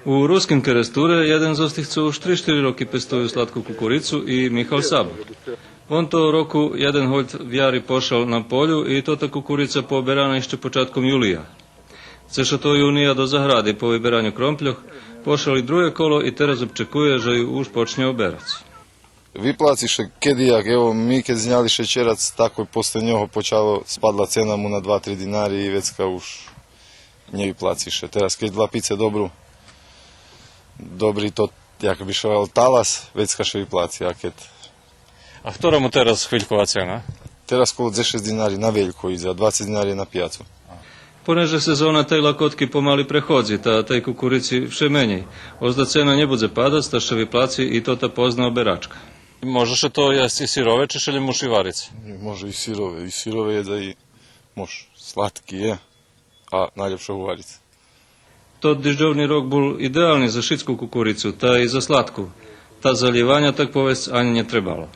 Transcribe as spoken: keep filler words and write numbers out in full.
У Руским Керестуре єден зоз тих цо уж три-штири роки пестую сладку кукурицу и Михал Сабот. Вон того року єден гольд вяри пошал на полю и тота кукурица пооберана ище початком юлия. Цо ше то юния до загради по вибераню кромпльох, пошал и друге коло и тераз обчекує же ю уж почнє оберац. Виплаци ше кеди як, ево, ми кед зняли шечерац, так после нього почало, спадла цена му на два-три динари и вецка уж нє виплаци ше. Тераз кед лапице добру, добри то, як би ше валял, талас, вецка ше виплаци, а кед... А хтора му тераз хвилькова цена? Тераз коло дзешец динари на велько идзе, а двацец динари на пияцу. Понеже сезона тей лакотки помали преходзи, та тей кукурици вше менєй. Озда цена нє будзе падац, та ше виплаци и тота позна оберачка. Може ше то єсц и сирове, чи ше лєм муши вариц? Може и сирове, и сирове єдза и мож. Сладки є, а найлєпше го вариц. Тот дижджовни рок бул идеални за шицку кукурицу, та и за сладку. Та залїваня, так повесц, анї нє требало.